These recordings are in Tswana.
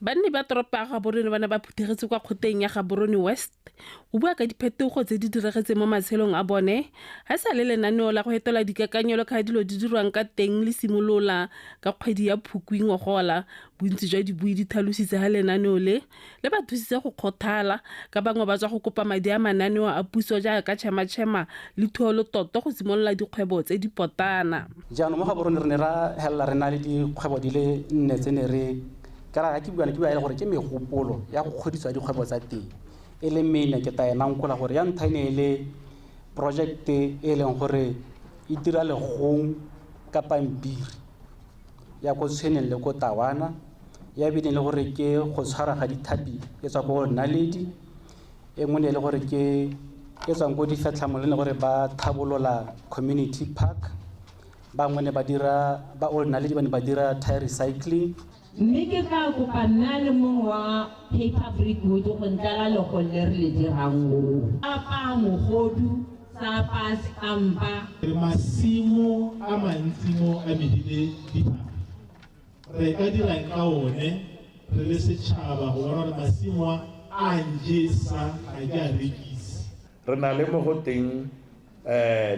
Banni ba toropo ya Gaborone ba ne ba phuthegetse kwa kgoteng ya Gaborone West go bua ka diphetogo tse di diragetseng mo matshelong a bone ga sa le lenaneo la go etola dikakanyo le ka dilo di dirwang ka teng le simolola ka kgwedi ya Phukwi ngogola. Bontsi jwa dibui di tlhalositse ga lenaneo le le ba thusitse go kgothala ka bangwe ba tswa go kopa madi a mananeo a puso jaaka Chema Chema le Thuolo Toto go simolola dikgwebo tse di potana. Jaanong mo Gaborone re ne ra helela re na le dikgwebo di le nne tse ne re ka ra ke bua ke bua e le gore ke megopolo ya go kgodiswa dikgwebo tsa teng e le mene. Ke ta e nankola gore ya ntlha e ne e le project e leng gore e dira legong ka pampiri ya ko Tshweneng le ko Tawana, ya bile le gore ke go tshwara ga dithapi e tswa ko Naledi, e nngwe ne e le gore ke e tswang ko Difetlhamo le gore ba tlhabolola community park, bangwe ne ba dira ba Old Naledi ba ne ba dira tire recycling. Mme ke tla kopa nna le mongwe wa paper brickwood go ntlela legong le re le dirang o apa mogodu sa apa stampa. Re masimo a mantsi mo a medile dithaba, re ka dirang ka one re le setšhaba go bona gore masimo a njesa ga ke a rekise. Re na le mo go teng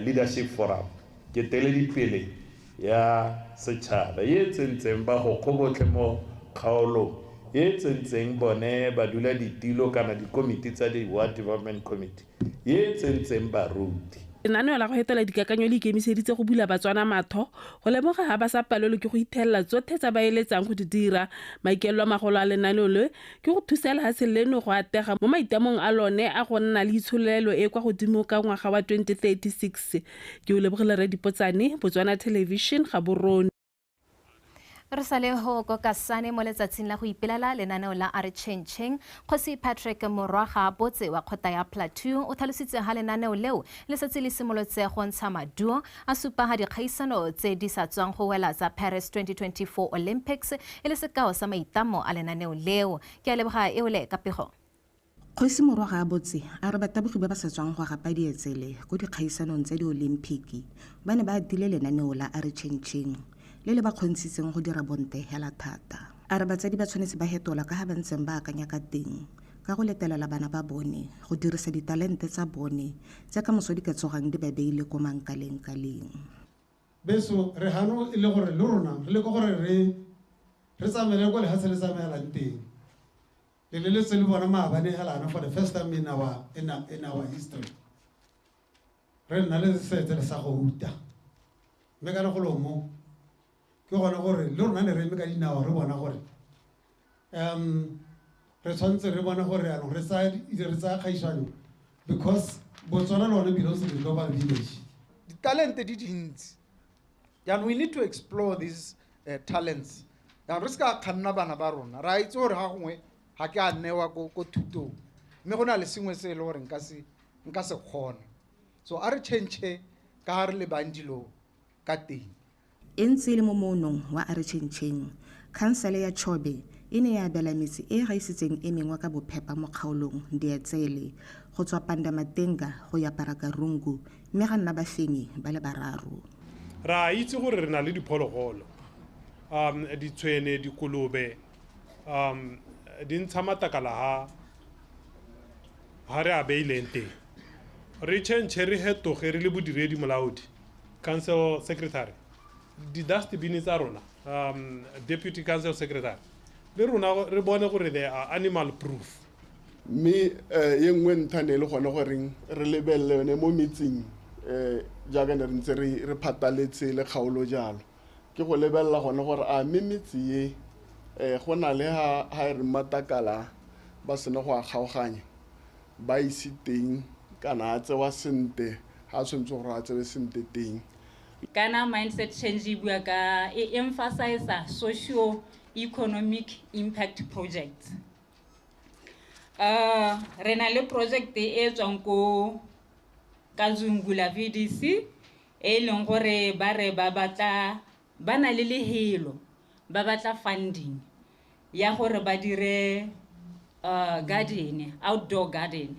leadership forum ke teledipele ya setšhaba e tsentseng ba go kgobotlhe mo kgaolong e tsentseng bone ba dula ditilo kana dikomiti tsa di-ward development committee e tsentseng baruti. Lenaneo la go etola dikakanyo le ikemiseditse go bula Batswana matho go lemoga ga ba sa palelwe ke go ithelela tsothe tsa ba eletsang go di dira. Maikaelelo a magolo a lenaneo le ke go thusa lehatshe leno go atega mo maitamong a lone a go nna le itsholelo e kwa godimo ka ngwaga wa 2036. Ke o lebogile Rre Dipotsane, Botswana Television, Gaborone. Re sa le ho ko Kasane mo letsatsing la go ipelela lenaneo la A Re Tšhentšheng. Kgosi Patrick Morwaga Botse wa kgotla ya Plateau o tlhalositse ha lenaneo leo le setse le simolotse go ntsha maduo, a supa ha dikgaisano tse di sa tswang go wela tsa Paris 2024 Olympics e le sekao sa maitlamo a lenaneo leo. Ke a leboga eole ka pego. Kgosi Morwaga Botse a re batabogi ba ba sa tswang go gapa dietsele ko dikgaisanong tsa diolimpiki ba ne ba atile lenaneo la A Re Tšhentšheng le le ba kgontshitseng go dira bonte hela thata. A re batsadi ba tshwanetse ba hetola ka ga ba ntseng ba akanya ka teng ka go letelela bana ba bone go dirisa ditalente tsa bone tse ka moso di ka tsogang di ba beile ko mankaleng-kaleng. Beso re hano e le gore le rona re leke gore re tsamaele ko lehatshe le tsamaelang teng. Le leletse le bona maabane helana for the first time in our history. Re nna le seetsele sa go uta. Mme kana go lo mo ke gone gore le rona ne re eme ka dinao re bona gore re tshwanetse re bone gore jaanong re tsaya kgaisano because Botswana le one belongs to the global village. Ditalente di dintsi jaanong we need to explore these talents. Jaanong re se ka kganna bana ba rona, re a itse gore ga gongwe ga ke a newa ko thutong, mme go na le sengwe se e le gore nka se kgona, so a re change ka ga re lebang dilo ka teng. E ntse e le mo moonong wa A Re Tšhentšheng, khansele ya Chobe e ne ya abela metse e e gaisitseng e mengwe ka bophepa mo kgaolong dietsele go tswa Pandamatenga go ya Parakarungu, mme ga nna bafenyi ba le bararo. Re a itse gore re na le diphologolo, ditshwene, dikolobe, di ntsha matlakala ha re a beileng teng. Re change, re hetoge re le bodiredi, molaodi, council secretary, di-dustbin tsa rona, deputy council secretary, le rona re bone gore they are animal proof. Mme e nngwe ntlha ne e le gone goreng re lebelele yone mo metseng, jaaka ne re ntse re phataletse le kgaolo jalo, ke go lebelela gone gore a mme metse e go na le ha e re matakala ba sena go a kgaoganya ba ise teng kana a tsewa sente ga a tshwanetse gore a tsewe sente teng. Kana mindset change e bua ka e emphasize socio economic impact projects. Re na le project e tswang ko Kazungula VDC e leng gore ba re ba batla ba na le lehelo, ba batla funding ya gore ba dire garden, outdoor garden.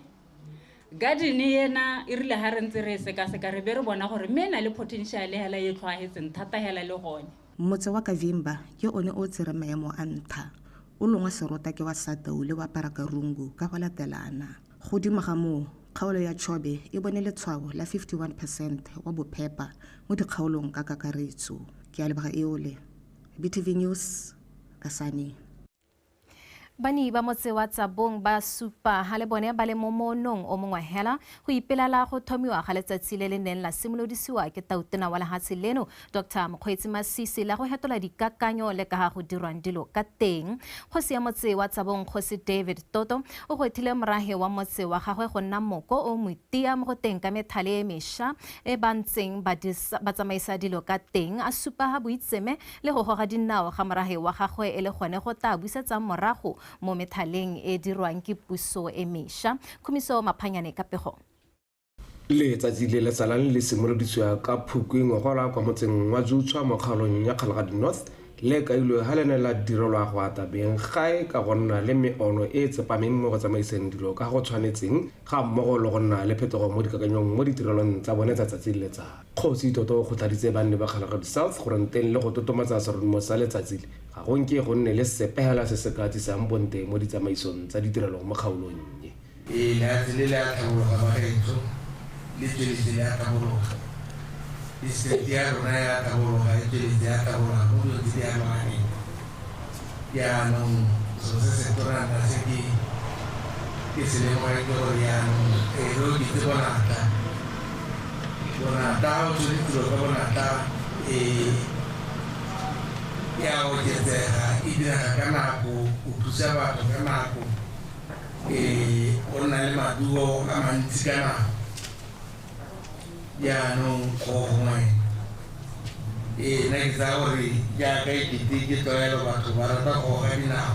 Garden ena e rile ha re ntse re e sekaseka re be re bona gore mme e na le potential hela e tlhwaetseng thata hela le gone. Motse wa Kavimba ke one o tsereng maemo a ntlha o longwa serota ke wa Satau le wa Parakarungu ka go latelana. Godimo ga moo, kgaolo ya Chobe e bone letshwao la 51% wa bophepa mo dikgaolong ka kakaretso. Ke a leboga eole. BTV News, Kasane. Bani ba motse wa Tsabong ba supa ha le bone ba le mo monong o mongwe hela go ipelela go thomiwa ga letsatsi le le neng la simolodisiwa ke tautona wa lehatshe leno Dr. Mokgweetsi Masisi la go hetola dikakanyo le ka ga go dirwang dilo ka teng. Kgosi ya motse wa Tsabong Kgosi David Toto o gwethile morahe wa motse wa gagwe go nna moko o motia mo go teng ka methale e mešwa e ba ntseng ba tsamaisa dilo ka teng, a supa ha boitseme le go goga dinao ga morahe wa gagwe e le gone go tla busetsang morago mo methaleng e dirwang ke puso e mešwa. Khumiso Maphanyane ka pego. Letsatsi le le tsalang le simolodisiwa ka Phukwi ngogola kwa motseng wa Dzutshwa mo kgaolong ya Kgalagadi North le kailwe ga le ne la direlwa go ata beng gae ka go nna le meono e tsepameng mo go tsamaiseng dilo ka go tshwanetseng ga mmogo le go nna le phetogo mo dikakanyong mo ditirelong tsa bone tsa tsatsi le letsatsi. Kgosi Toto o kgothaditse banni ba Kgalagadi South gore nteng le go totomatsa serodumo sa letsatsi le ga go nke go nne le sepe hela se se ka tsisang bonte mo ditsamaisong tsa ditirelo mo kgaolong e. Lehatshe le le a tlhabologa bagaetsho, le tsweletse le a tlhabologa. District ya rona ya tlhabologa, e tsweletse ya tlhabologa mo dilong tse di amaneng. Jaanong selo se se tonana se ke se lemogang ke gore jaanong re oketse bonatla. Bonatla ga o tshwere tiro ka bonatla ya oketsega, e direga ka nako, o thusa batho ka nako, o nna le maduo a mantsi ka nako. Jaanong go gongwe nna ke tsaya gore jaaka e kete ke tlwaelo batho ba rata go goga dinao.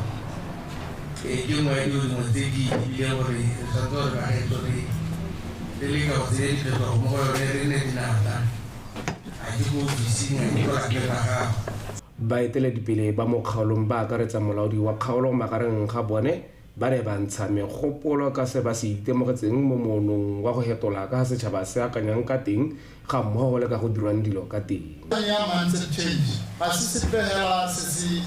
Ke nngwe ya dilo dingwe tse di ebileng gore re tshwanetse gore bagaetsho re leka go tsenya diphetogo mo go yone, re nne dinatla. Ga ke ko ofising, ga ke ko lapeng la gago. Baeteledipele ba mo kgaolong ba akaretsa molaodi wa kgaolo magareng ga bone ba ne ba ntsha megopolo ka se ba se itemogetseng mo moonong wa go hetola ka setšhaba se akanyang ka teng ga mmogo le ka go dirwang dilo ka teng. Ya mindset change ga se sepe hela se se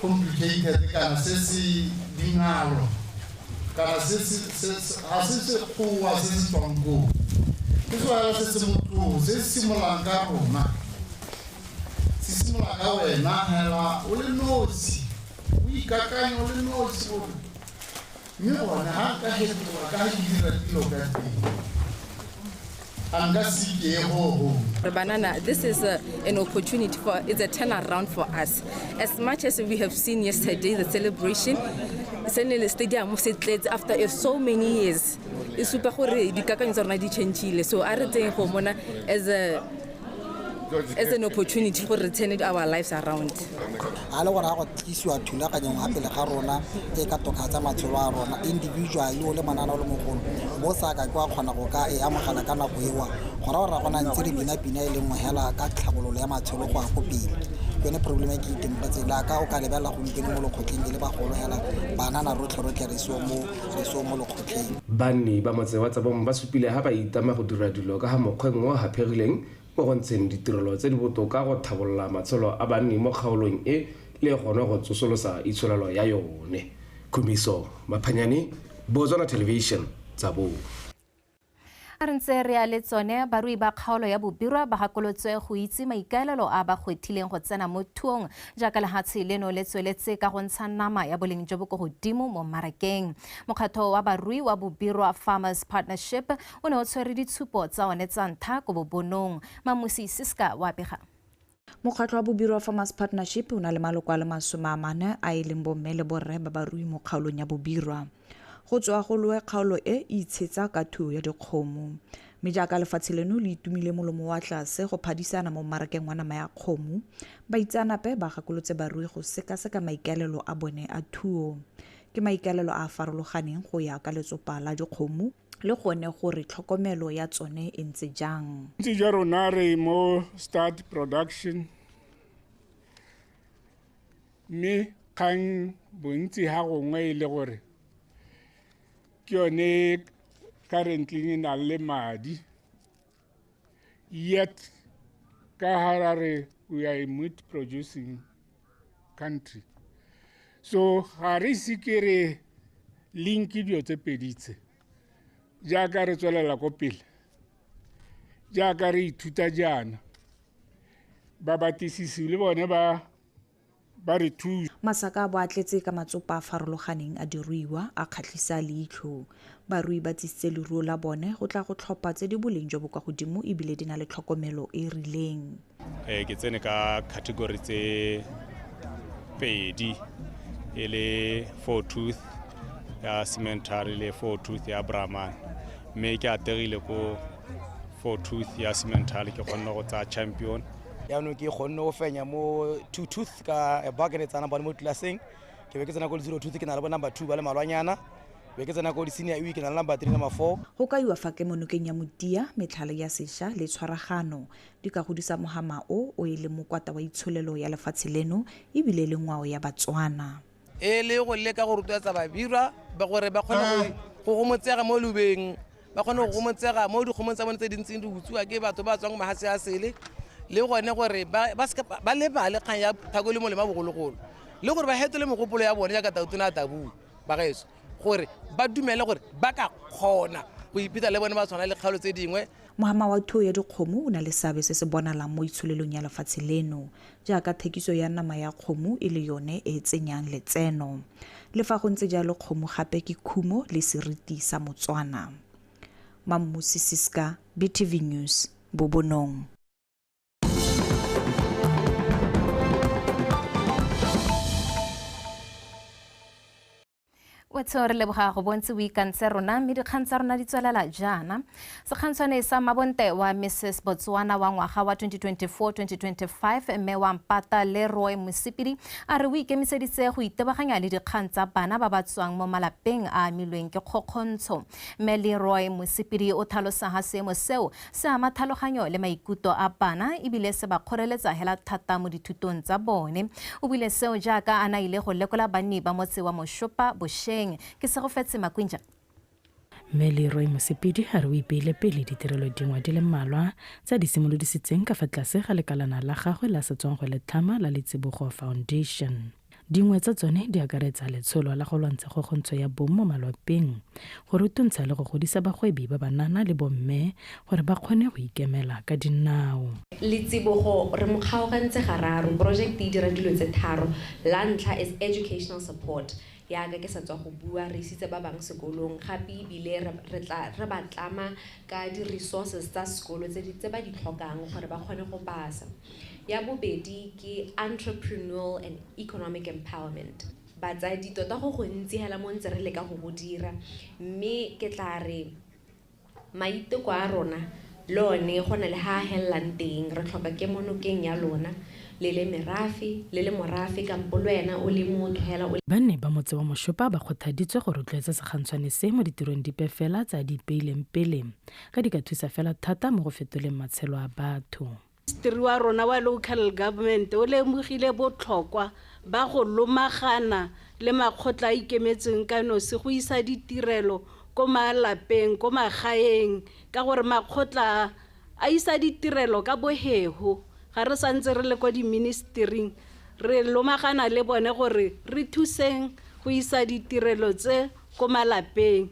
complicated kana se se dingalo kana se ga se sekgowa se se tswang koo, ke selo se se motlhofo se se simololang ka rona, se simolola ka wena hela o le nosi, o ikakanya o le nosi gore mme gone ga nka fetola ka ga ke dira dilo ka teng a nka se ikeye go. Banana, this is an opportunity for, it's a turnaround for us. As much as we have seen yesterday, the celebration, suddenly stadium se tletse after so many years. E supa gore dikakanyo tsa rona di change-ile. So a re tseng go mona as an opportunity for returning our lives around. A le gore ga go tlisiwa thulaganyong ga pele ga rona e ka tokafatsa matshelo a rona individually o le monana o le mogolo bo sa ka ke wa kgona go ka e amogela ka nako ewa, go raya gore ga gona ntse re bina pina e le nngwe hela ka tlhabololo ya matshelo go ya ko pele. Ke yone problem e ke itemogetseng le ka o ka lebelela gompieno mo lekgotleng e le bagolo hela banana rotlhe rotlhe re seo mo lekgotleng. Banni ba motse wa Tsabong ba supile ha ba itama go dira dilo ka ga mokgweng o haphegileng mo go ntsheng ditirelo tse di botoka go tlhabolola matshelo a banni mo kgaolong e le gone go tsosolosa itsholelo ya yone. Khumiso Maphanyane, Botswana Television, Tsabong. A re ntse re ya le tsone, barui ba kgaolo ya Bobirwa ba gakolotswe go itse maikaelelo a ba gwethileng go tsena mo thuong jaaka lehatshe leno le tsweletse ka go ntsha nama ya boleng jo bo ko godimo mo mmarakeng. Mokgatho wa barui wa Bobirwa Farmers Partnership o ne o tshwere ditshupo tsa one tsa ntlha ko Bobonong. Mamusi Siska wa bega. Mokgatlho wa Bobirwa Farmers Partnership o na le maloko a le 40 a e leng bomme le borre ba barui mo kgaolong ya Bobirwa. Go tswa go loe kgaolo e itshetsa ka thuo ya dikgomo. Mme jaaka lefatshe leno le itumile molomo wa tlase go phadisana mo mmarakeng wa nama ya kgomo, baitseanape ba gakolotse barui go sekaseka maikaelelo a bone a thuo. Ke maikaelelo a a farologaneng go ya ka letsopa la dikgomo le gone gore tlhokomelo ya tsone e ntse jang. Ntse jwa rona re mo start production, mme kgang bontsi ha gongwe e le gore ke yone currently e nang le madi, yet ka Harare we are a meat producing country. So ga re ise ke re linke dilo tse pedi tse jaaka re tswelela ko pele, jaaka re ithuta jaana, babatlisisi le bone ba re thusa. Masaka a bo a tletse ka matsopa a farologaneng a diruiwa a kgatlhisa leitlho. Barui ba tsisitse leruo la bone go tla go tlhopha tse di boleng jo bo kwa godimo ebile di na le tlhokomelo e e rileng. Ke tsene ka category tse pedi, e le four tooth ya Simmental le four tooth ya Brahman, mme ke ategile ko four tooth ya Simmental, ke kgonne go tsaya champion. Jaanong ke kgonne go fenya mo two tooth ka ba ke ne tsana bone mo tlelaseng, ke be ke tsena ko le zero tooth ke na le bo number 2 ba le malwanyana, be ke tsena ko di-senior e ke na le number 3, number 4. Go kaiwa fa kemonokeng ya motia, metlhale ya sešwa le tshwaragano di ka godisa mohama o o e leng mokwata wa itsholelo ya lefatshe leno ebile le ngwao ya Batswana. E le go leka go rotloetsa babirwa ba gore ba kgone go gomotsega mo lobeng, ba kgone go gomotsega mo dikgomong tsa bone tse dintseng di utswiwa ke batho ba tswang mahatshe a sele, le gone gore ba lebale kgang ya thako le molemo bogologolo, le gore ba hetole megopolo ya bone jaaka Tautona a tabua bagaetsho, gore ba dumele gore ba ka kgona go ipitsa le bone ba tshwana le kgaolo tse dingwe. Mohama wa thuo ya dikgomo o na le seabe se se bonalang mo itsholelong ya lefatshe leno, jaaka thekiso ya nama ya kgomo e le yone e e tsenyang letseno. Le fa go ntse jalo, kgomo gape ke khumo le seriti sa Motswana. Mammusi Siska, BTV News, Bobonong. Wetso re leboga go bontse o ikantse rona, mme dikgang tsa rona di tswelela jaana. Sekgantshwane sa mabonte wa Mrs Botswana wa ngwaga wa 2024-2025 mme wa Mpata Leroy Mosipidi a re o ikemiseditse go itebaganya le dikgang tsa bana ba ba tswang mo malapeng a amilweng ke kgokgontsho. Mme Leroy Mosipidi o tlhalosa ha seemo seo se ama tlhaloganyo le maikutlo a bana ebile se ba kgoreletsa hela thata mo dithutong tsa bone. O buile seo jaaka a na ile go lekola banni ba motse wa Moshopa bošeng. Ke Segofetse Makwinja. Mme Leroy Mosipidi a re o ipeile pele ditirelo dingwe di le mmalwa tse a di simolodisitseng ka fa tlase ga lekalana la gagwe la setswang go letlhama la Letsibogo Foundation. Dingwe tsa tsone di akaretsa letsholo la go lwantsha kgokgontsho ya bong mo malapeng, go rutuntsha le go godisa bagwebi ba banana le bomme gore ba kgone go ikemela ka dinao. Letsibogo re mo kgaogantse gararo, project e dira dilo tse tharo. La ntlha is educational support, yaka ke sa tswa go bua, re isitse ba bang sekolong, gape ebile re ba tlama ka di-resources tsa sekolo tse ba di tlhokang gore ba kgone go pasa. Ya bobedi ke entrepreneurial and economic empowerment. Batsadi tota go gontsi hela mo ntse re leka go go dira, mme ke tla re maiteko a rona le one go na le ha a helelang teng, re tlhoka kemonokeng ya lona le le merafe, le le morafe kampo le wena o le motho hela o. Banni ba motse wa Moshopa ba kgothaditswe go rotloetsa sekgantshwane se mo ditirong dipe fela tsa di ipeileng pele, ka di ka thusa fela thata mo go fetoleng matshelo a batho. Ministry wa rona wa local government o lemogile botlhokwa ba go lomagana le makgotla a ikemetseng ka nosi go isa ditirelo ko malapeng, ko magaeng, ka gore makgotla a isa ditirelo ka bohego. Ga re santse re le ko di-ministering, re lomagana le bone gore re thuseng go isa ditirelo tse ko malapeng.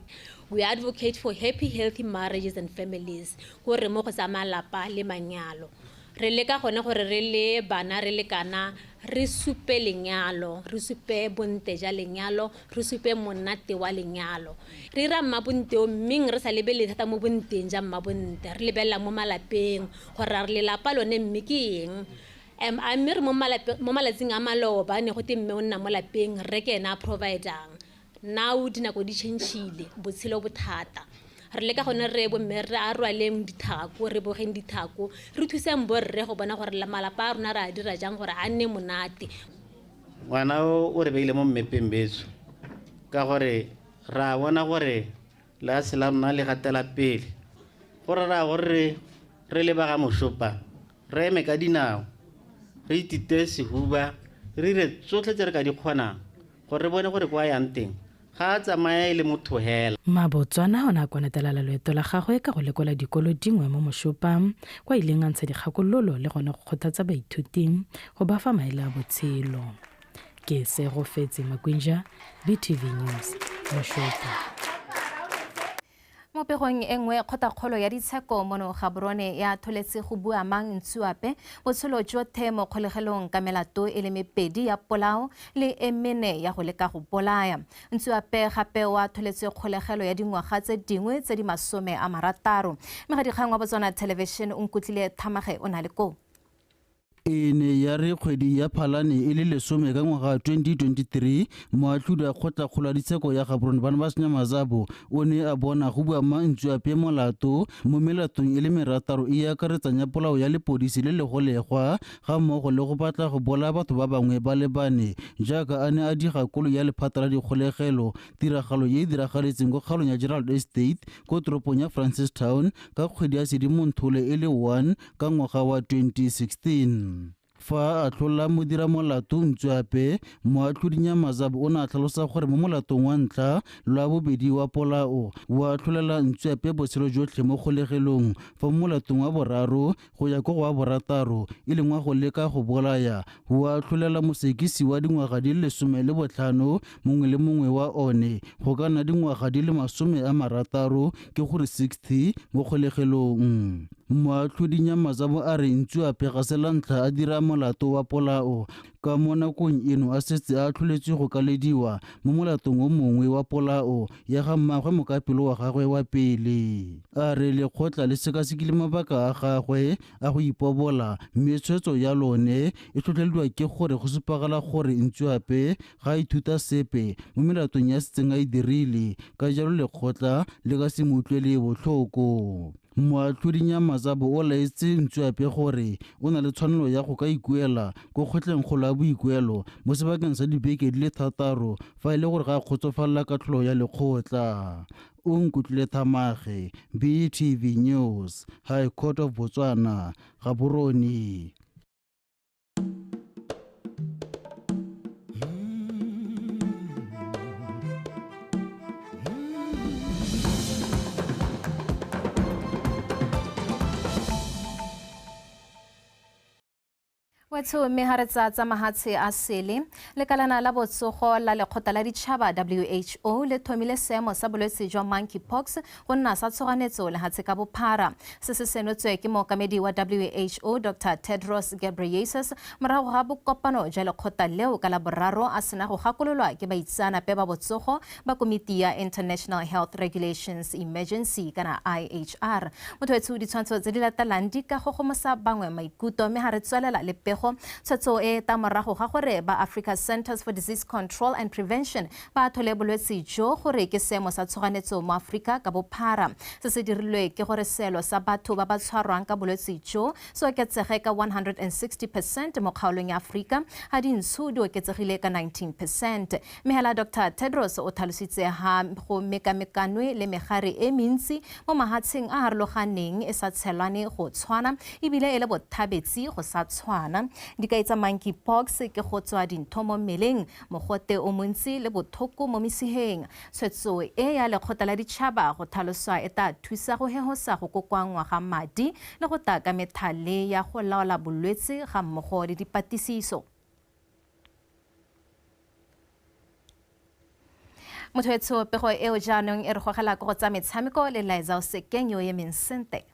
We advocate for happy, healthy marriages and families, gore mo go tsa malapa le manyalo. Re leka gone gore re le bana re le kana re supe lenyalo, re supe bonte ja lenyalo, re supe monate wa lenyalo. Re ira mmabonte o mmeng re sa lebelele thata mo bonteng ja mmabonte, re lebelela mo malapeng gore a re lelapa lone mme ke eng. A mme re mo malatsing a maloba ne go te mme o nna mo lapeng, rre ke ena a providang. Now dinako di change-ile, botshelo bo thata. Re leka gone re bomme re a rwaleng dithako, re bogeng dithako, re thuseng borre go bona gore malapa a rona re a dira jang gore a nne monate. Ngwana o re beile mo mmepeng betso, ka gore re a bona gore lefatshe la rona le gatela pele, gore re a gore re le ba ga Moshopa re eme ka dinao, re itite sehuba, re dire tsotlhe tse re ka di kgonang gore re bone gore kwa yang teng ga a tsamaya e le motho hela. Mabotswana o ne a konetela loeto la gagwe ka go lekola dikolo dingwe mo Moshopa, kwa ileng a ntsha dikgakololo le gone go kgothatsa baithuti go ba fa maele a botshelo. Ke Segofetse Makwinja, BTV News, Moshopo. Mo pegong e nngwe, kgotakgolo ya ditsheko mono Gaborone ya tholetse go bua mang Ntsuape botshelo jotlhe mo kgolegelong ka melato e le mebedi ya polao le e mene ya go leka go bolaya. Ntsuape gape wa tholetse kgolegelo ya dingwaga tse dingwe tse di 60. Mmegadikgang wa Botswana Television o nkutlile Thamage o na le koo. E ne ya re kgwedi ya Phalane e le 10 ka ngwaga 2023, moatlhodi wa kgotlakgolo ya ditsheko ya Gaborone Barnabas Nyamazabo o ne a bona go bua mang Ntsuape molato mo melatong e le merataro e akaretsang ya polao ya lepodisi le legolegwa ga mmogo le go batla go bolaya batho ba bangwe ba le bane jaaka a ne a diga kolo ya lephata la dikgolegelo. Tiragalo e e diragaletseng ko kgaolong ya Gerald Estate ko toropong ya Francistown ka kgwedi ya Sedimonthole e le 1 ka ngwaga wa 2016. Fa a tlhola modiramolato Ntsuape, moatlhodi Nyamazabo o ne a tlhalosa gore mo molatong wa ntlha lwa bobedi wa polao wa tlholela Ntsuape botshelo jotlhe mo kgolegelong, fa mo molatong wa boraro go ya ko go wa borataro e leng wa go leka go bolaya wa tlholela mosekisi wa dingwaga di le 15 mongwe le mongwe wa one go ka nna dingwaga di le 60, ke gore 60 mo kgolegelong. Moatlhodi Nyamazabo a re Ntsuape ga se la ntlha a dira molato wa polao, ka mo nakong eno a setse a atlholetswe go kalediwa mo molatong o mongwe wa polao ya ga mmagwe mokapelo wa gagwe wa pele. A re lekgotla le sekasekile mabaka a gagwe a go ipobola, mme tshwetso ya lone e tlhotlhelediwa ke gore go supagala gore Ntsuape ga a ithuta sepe mo melatong ya setseng a e dirile, ka jalo lekgotla le ka se mo utlwele botlhoko. Moatlhodi Nyamazabo o laetse Ntsuape gore o na le tshwanelo ya go ka ikuela ko kgotlengkgolo ya boikuelo mo sebakeng sa dibeke di le 6 fa e le gore ga a kgotsofalela katlholo ya lekgotla. O nkutlwile Thamage, BTV News, High Court of Botswana, Gaborone. Wetho mme ha re tsa mahatshe a sele, lekalana la botsogo la lekgotla la ditšhaba WHO le thomile seemo sa bolwetse jwa monkeypox go nna sa tshoganetso lehatshe ka bophara. Se se senotswe ke mookamedi wa WHO Dr. Tedros Ghebreyesus morago ga bokopano jwa lekgotla leo ka la boraro a sena go gakololwa ke baitseanape ba botsogo ba komiti ya International Health Regulations Emergency kana IHR. Motho wetsho, ditshwantsho tse di latelang di ka gogomosa bangwe maikutlo, mme ha re tswelela le pego tshwetso e ta morago ga gore ba Africa Centers for Disease Control and Prevention ba thole bolwetse jo gore ke seemo sa tshoganetso mo Afrika ka bophara. Se se dirilwe ke gore seelo sa batho ba ba tshwarwang ka bolwetse jo se oketsege ka 160% mo kgaolong ya Afrika, ha dintsho di oketsegile ka 19%. Mme hela Dr. Tedros o tlhalositse ha go mekamekanwe le megare e mentsi mo mahatsheng a harologaneng e sa tshelwane go tshwana ebile e le bothabetsi go sa tshwana. Dikai tsa monkeypox ke go tswa dintho mo mmeleng, mogote o montsi le bothoko mo mesiheng. Tshwetso e ya lekgotla la ditšhaba go tlhaloswa e tla thusa go hehosa go kokoanngwa ga madi le go taka methale ya go laola bolwetse ga mmogo le dipatlisiso. Motho wetsho, pego eo jaanong e re gogela ko go tsa metshameko le Liza Osekeng yo emeng sente.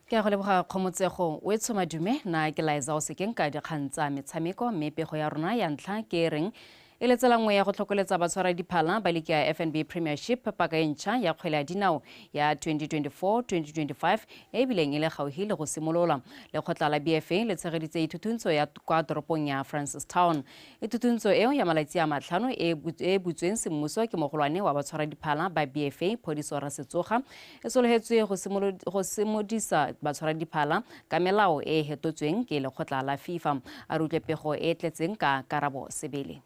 Ke a go leboga kgomotsego o e tshomadume na ke Liza Osekeng ka dikgang tsa metshameko, mme pego ya rona ya ntlha ke e reng e le tsela nngwe ya go tlhokoletsa batshwara diphala ba liki ya FNB Premiership paka e ntšha ya kgwele ya dinao ya 2024-2025 e bileng e le gaufi le go simolola. Lekgotla la BFA le tshegeditse ithutuntsho ya kwa toropong ya Francistown. Ithutuntsho eo ya malatsi a 5 e butsweng semmuso ke mogolwane wa batshwara diphala ba BFA Phodiso Rasetsoga e sologetswe go simodisa batshwara diphala ka melao e hetotsweng ke lekgotla la FIFA. A re utlwe pego e tletseng ka Karabo Sebele.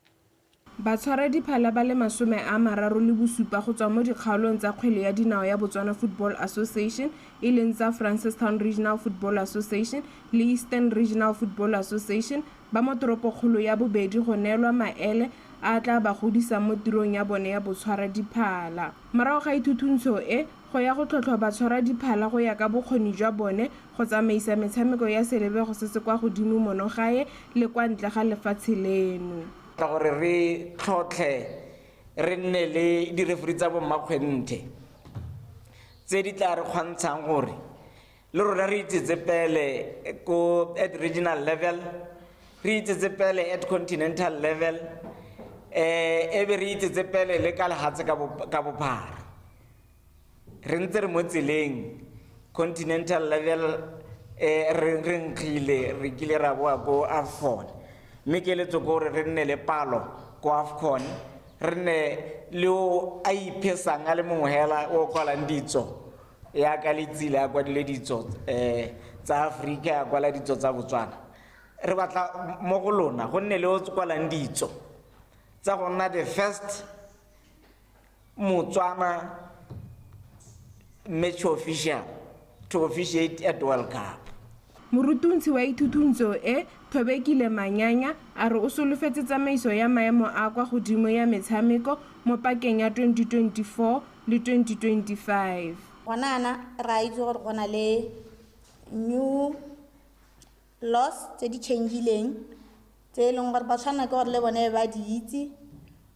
Batshwara diphala ba le 37 go tswa mo dikgaolong tsa kgwele ya dinao ya Botswana Football Association e leng tsa Francistown Regional Football Association le Eastern Regional Football Association ba mo toropokgolo ya bobedi go neelwa maele a a tla ba godisang mo tirong ya bone ya botshwaradiphala. Morago ga ithutuntsho e, go ya go tlhotlhwa batshwaradiphala go ya ka bokgoni jwa bone go tsamaisa metshameko ya selebego se se kwa godimo mono gae le kwa ntle ga lefatshe leno. Ka gore re tlhotlhe re nne le direferi tsa bommakgwenthe tse di tla re kgontshang gore le rona re itsetsepele ko at regional level, re itsetsepele at continental level, e be re itsetsepele le ka lehatshe ka bophara. Re ntse re mo tseleng continental level, re nkgile re kile ra boa ko AFCON, mme keletso ke gore re nne le palo ko AFCON, re nne le o a iphesang a le mongwe hela o kwalang ditso yaka Letsile a kwadile ditso tsa Aforika, a kwala ditso tsa Botswana. Re batla mo go lona go nne le o kwalang ditso tsa go nna the first Motswana match official to officiate at World Cup. Morutuntshi wa ithutuntsho e, Thobekile Manyanya, a re o solofetse tsamaiso ya maemo a kwa godimo ya metshameko mo pakeng ya 2024 le 2025. Gona yana re a itse gore go na le new laws tse di change-ileng tse e leng gore ba tshwanela ke gore le bone ba di itse,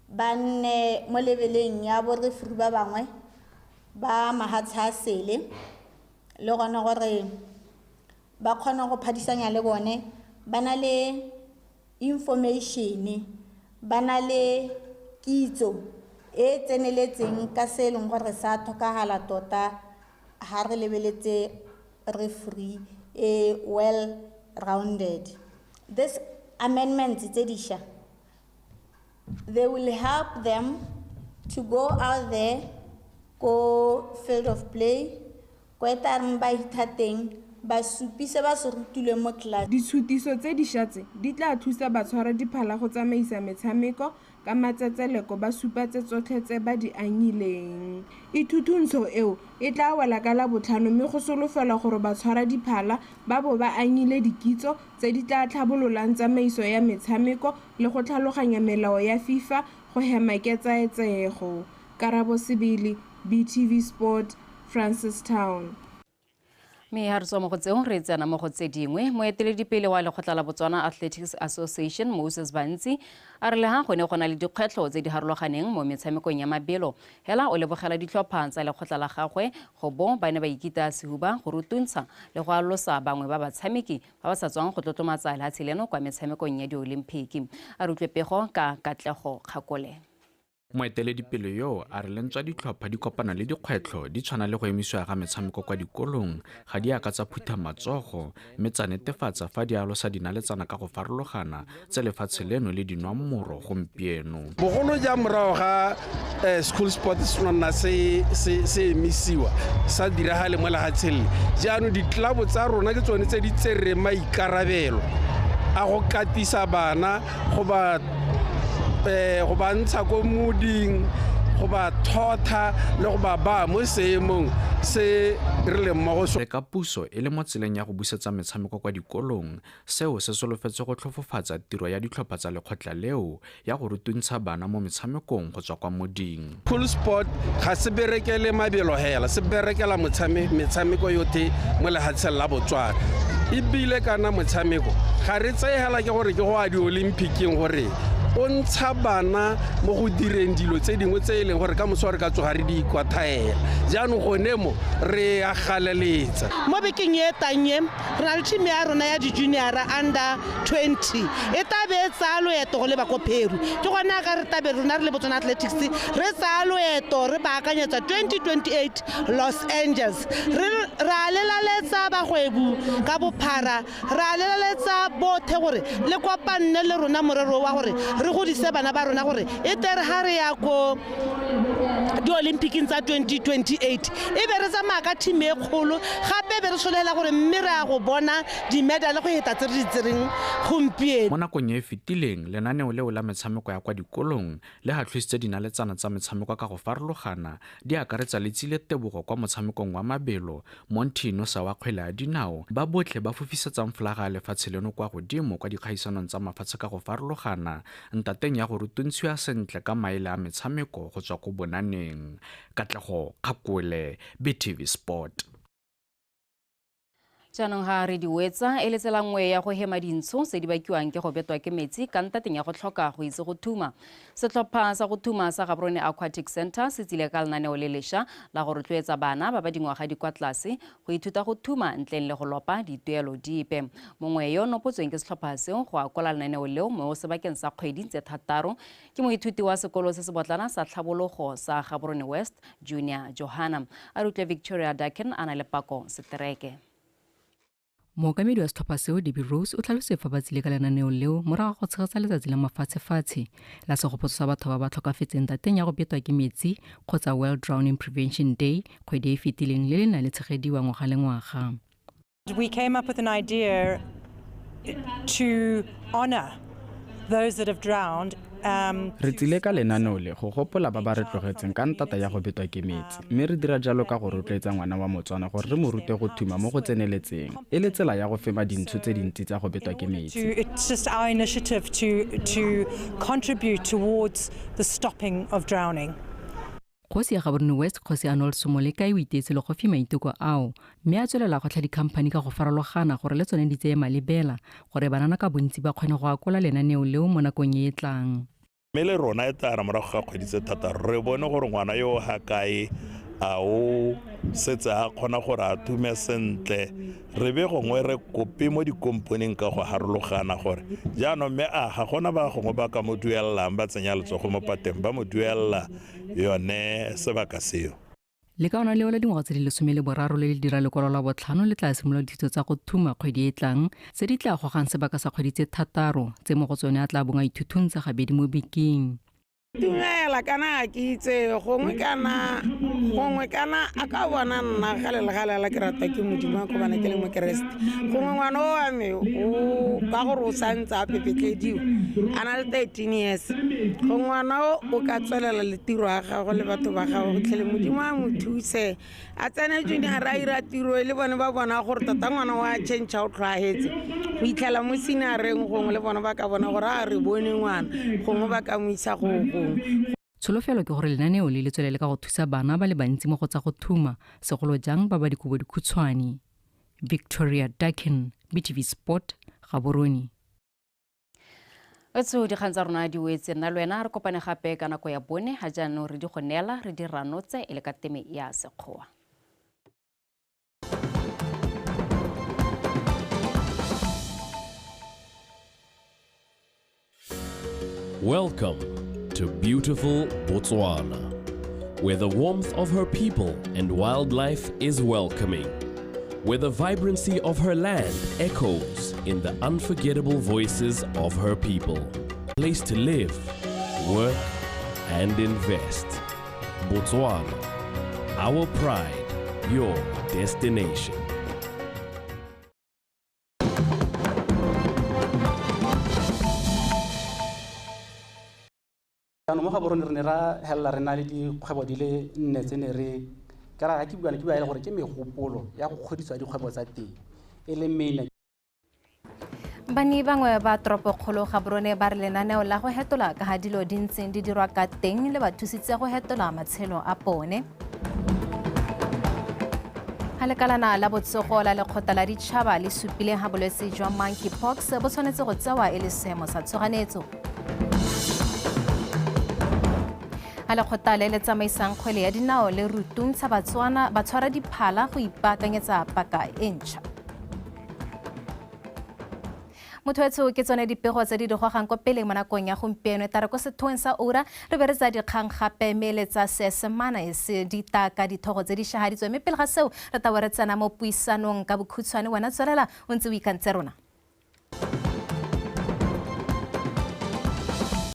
ba nne mo lebeleng ya bo referee ba bangwe ba mahatshe a sele, le gone gore ba kgone go phadisanya le bone, ba na le information, ba na le kitso e tseneletseng ka se e leng gore sa tlhokagala tota ha re lebeletse referee e well rounded. This amendment tse dišwa, they will help them to go out there ko field of play, ko e tla reng ba hitha teng, ba supise ba se rutilweng mo class. Ditshutiso tse dišwa tse di tla thusa batshwaradiphala go tsamaisa metshameko ka matsetseleko, ba supa tse tsotlhe tse ba di anyileng. Ithutuntsho eo e tla wela ka Labotlhano, mme go solofelwa gore batshwaradiphala ba bo ba anyile dikitso tse di tla tlhabololang tsamaiso ya metshameko le go tlhaloganya melao ya FIFA go hema ketsaetsego. Karabo Sebele, BTV Sport, Francistown. Mme ha re tswa mo go tseo re tsena mo go tse dingwe. Moeteledipele wa lekgotla la Botswana Athletics Association Moses Bantsi a re le ha gone go na le dikgwetlho tse di harologaneng mo metshamekong ya mabelo, hela o lebogela ditlhopha tsa lekgotla la gagwe go bo ba ne ba ikita sehuba go rutuntsha le go alosa bangwe ba batshameki ba ba sa tswang go tlotlomatsa lehatshe leno kwa metshamekong ya diolimpiki. A re utlwe pego ka Katlego Kgakole. Moeteledipele yo a re lentswa ditlhopha di kopana le dikgwetlho di tshwana le go emisiwa ga metshameko kwa dikolong ga di aka tsa phutha matsogo, mme tsa netefatsa fa di alosa dinaletsana ka go farologana tse lefatshe leno le dinwang moro gompieno. Bogolo jang morago ga school sport se nna se emisiwa sa diragale mo lefatsheng le, jaanong ditlelabo tsa rona ke tsone tse di tsereng maikarabelo a go katisa bana, go ba ntsha ko moding, go ba thotha le go ba baya mo seemong se re leng mo go sone. Re ka puso e le mo tseleng ya go busetsa metshameko kwa dikolong, seo se solofetse go tlhofofatsa tiro ya ditlhopha tsa lekgotla leo ya go rutuntsha bana mo metshamekong go tswa kwa moding. School sport ga se berekele mabelo hela, se berekela metshameko yotlhe mo lefatsheng la Botswana. Ebile kana motshameko ga re tseye hela ke gore ke go a di-Olympic-eng gore o ntsha bana mo go direng dilo tse dingwe tse e leng gore ka moso re ka tsoga re di ikwathaela. Jaanong gone mo re a galeletsa. Mo bekeng e tang e, re na le team ya rona ya di-junior-a under 20 e tla be e tsaya loeto go leba ko Peru. Ke gone ka re tlabe rona re le Botswana Athletics re tsaya loeto re baakanyetsa 2028 Los Angeles. Re a lelaletsa bagwebu ka bophara, re a lelaletsa bothe gore le kopanne le rona morero wa gore Re godise bana ba rona gore e tere ga re ya ko di-olympicing tsa 2028 e be re tsamaya ka team e kgolo, gape be re sologela gore mme re ya go bona di-medal go feta tse re di tsereng gompieno. Mo nakong e e fetileng, lenaneo leo la metshameko ya kwa dikolong le hatlhisitse dinaletsana tsa metshameko ka go farologana, di akaretsa le Tsile Tebogo kwa motshamekong wa mabelo, Monty Nosa wa kgwele ya dinao, ba botlhe ba fofisetsang folaga ya lefatshe leno kwa godimo kwa dikgaisanong tsa mafatshe ka go farologana, ntateng ya go rutuntshiwa sentle ka maele a metshameko go tswa ko bonaneng. Katlego Kgakole, BTV Sport. Jaanong ga re di wetsa e le tsela nngwe ya go hema dintsho tse di bakiwang ke go betwa ke metsi ka ntateng ya go tlhoka go itse go thuma. Setlhopha sa go thuma sa Gaborone Aquatic Centre se tsile ka lenaneo le lešwa la go rotloetsa bana ba ba dingwaga di kwa tlase go ithuta go thuma ntleng le go lopa dituelo dipe. Mongwe yo nopotsweng ke setlhopha seo go akola lenaneo leo mo sebakeng sa kgwedi tse 6 ke moithuti wa sekolo se se botlana sa tlhabologo sa Gaborone West, Junior Johanna. A re utlwe Victoria Dakin a na le pako setereke. Mookamedi wa setlhopha seo, Debbie Rose, o tlhalositse fa ba tsile ka lenaneo leo morago ga go tshegetsa letsatsi la mafatshefatshe la segopotso sa batho ba ba tlhokafetseng tateng ya go betwa ke metsi kgotsa World Drowning Prevention Day kgwedi e e fetileng le le nang le tshegediwa ngwaga le ngwaga. We came up with an idea to honor those that have drowned. Re tsile ka lenaneo le go gopola ba ba re tlogetseng ka ntata ya go betwa ke metsi, mme re dira jalo ka go rotloetsa ngwana wa Motswana gore re mo rute go thuma mo go tseneletseng, e le tsela ya go fema dintsho tse dintsi tsa go betwa ke metsi. It's just our initiative to contribute towards the stopping of drowning. Kgosi ya Gaborone West, Kgosi Arnold Somolekae, o iteetse legofi maiteko ao, mme a tswelela go tlha dikhamphani ka go farologana gore le tsone di tseye malebela gore banana ka bontsi ba kgone go akola lenaneo leo mo nakong e e tlang. Mme le rona e tla re morago ga kgwedi tse 6 re bone gore ngwana yo ga kae, a o setse a kgona gore a thume sentle, re be gongwe re kope mo dikomponeng ka go harologana gore jaanong mme a ga gona ba gongwe ba ka mo duelelang, ba tsenya letsogo mo pateng ba mo duelela yone sebaka seo. Le ka ona leo la dingwaga tse di 13 le le dira lekwalo la botlhano le tla simolola dithuto tsa go thuma kgwedi e tlang, tse di tla gogang sebaka sa kgwedi tse 6 tse mo go tsone a tla bong a ithuthuntsa gabedi mo bekeng. Dumela kana ke itse gongwe kana a ka bona nna gale le gale la ke rata ke Modimo ko bana ke le mokeresete. Gongwe ngwana o wa me o ka gore o santse a pepetlediwa a na le 13 years, gongwe ngwana o ka tswelela le tiro ya gagwe le batho ba gagwe go tlhele Modimo a mo thuse a tsene junior a ira tiro le bone ba bona gore tota ngwana wa change o tlhwaetse go itlhela mo senioreng, gongwe le bone ba ka bona gore a re bone ngwana gongwe ba ka mo isa go. Tsholofelo ke gore lenaneo le le tswelele ka go thusa bana ba le bantsi mo go tsa go thuma, segolo jang ba ba dikobo dikhutshwane. Victoria Dakin, BTV Sport, Gaborone. Etso dikgang tsa rona di wetse, nna le wena re kopane gape ka nako ya 4, ga jaanong re di go neela re di ranotse e le ka teme ya Sekgowa. Welcome to beautiful Botswana, where the warmth of her people and wildlife is welcoming, where the vibrancy of her land echoes in the unforgettable voices of her people. Place to live, work, and invest. Botswana, our pride, your destination. Jaanong mo Gaborone re ne ra helela re na le dikgwebo di le 4 tse ne re ka ra ke bua ke bua e le gore ke megopolo ya go kgodiswa dikgwebo tsa teng e le mene. Banni bangwe ba toropokgolo Gaborone ba re lenaneo la go hetola ka ga dilo di ntseng di dirwa ka teng le ba thusitse go hetola matshelo a bone. Ga lekalana la botsogo la lekgotla la ditšhaba le supileng ga bolwetse jwa monkeypox bo tshwanetse go tsewa e le seemo sa tshoganyetso. A lekgotla le le tsamaisang kgwele ya dinao le rutuntsha Batswana ba tshwara diphala go ipaakanyetsa paka e ntšha. Motho wetsho ke tsone dipego tse di digogang ko pele mo nakong ya gompieno, tare ko sethoeng sa ura re be re tsa dikgang gape mme le tsa Seesemane se di taka dithogo tse di šahaditswe, mme pele ga seo re tla bo re tsena mo puisanong ka bokhutshwane. Wena tswelela o ntse o ikantse rona.